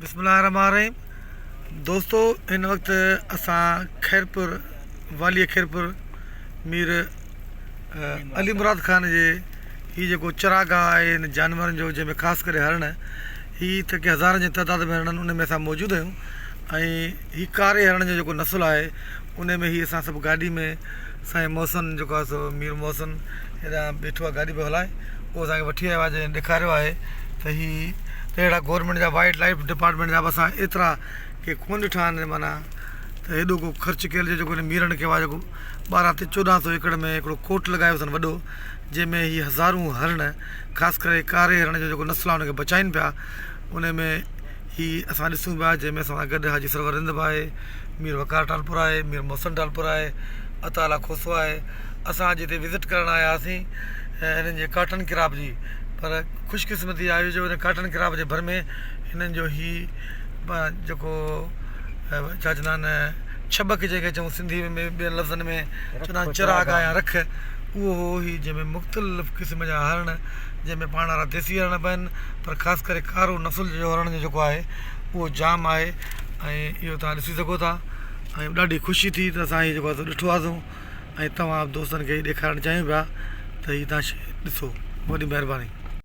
بسم الله الرحمن الرحيم دوستو هن وقت اسان خيرپور والي خيرپور مير علي مراد خان جي هي جيڪو چراگاهه آهي هن جانورن جو جنهن ۾ خاص ڪري هرڻ هي ته ڪي هزارن جي تعداد ۾ هرڻ ان ۾ اسان موجود آهيون ۽ هي ڪاري هرڻ جو جيڪو نسل آهي ان ۾ هي اسان سڀ گاڏي ۾ سائين محسن جيڪو آهي سو مير محسن هيڏانهن بيٺو آهي گاڏي پيو هلائي اهو اسان کي وٺي آيو آهي جنهن ڏيکاريو آهي ته هي ته اهڙا گورنمينٽ جا وائلڊ لائيف ڊپارٽمينٽ جا به اسان ايترا ڪي ڪونه ڏٺا آهن معنيٰ ته هيڏو ڪو خرچ ڪيل جيڪو هن ميرن ڪيو آهي جيڪو 12 تي 14 سو ايڪڙ ۾ هڪڙو ڪوٽ لڳايو اٿن وڏو جنهن ۾ هي هزارون هرڻ خاص ڪري ڪاري هرڻ جو جيڪو نسل آهي ان کي بچائين پيا ان ۾ هي اسان ڏسون پيا جنهن ۾ اسان سان گڏ حاجي سرور رند به آهي مير وقار ٽالپر آهي مير محسن ٽالپر آهي عطا الله کوسو آهي اسان اڄ هتي وزٽ ڪرڻ آيا هئاسين هنن جي ڪاٽن ڪراپ جي پر خوش قسمتي آهي جو ان ڪاٽن ڪراپ جي ڀر ۾ هنن جو هي جيڪو ڇا چوندا آهن ڇٻڪ جنهن کي چئون سنڌي ۾ ٻين لفظن ۾ چوندا آهن چراگاهه يا رک اهو هو هي جنهن ۾ مختلف قسم جا هرڻ جنهن ۾ پاڻ وارا ديسي هرڻ به آهن پر خاص ڪري ڪارو نسل جو هرڻ جو جيڪو آهي اهو جام آهي ۽ اهو توهان ڏسي سگهو ٿا ۽ ڏاڍي خوشي ٿي ته اسان هي جيڪو آهي سو ڏٺو آهي ۽ توهان دوستن کي ڏيکارڻ چاهيون پيا ته هي توهان شي ڏسو وڏي مهرباني.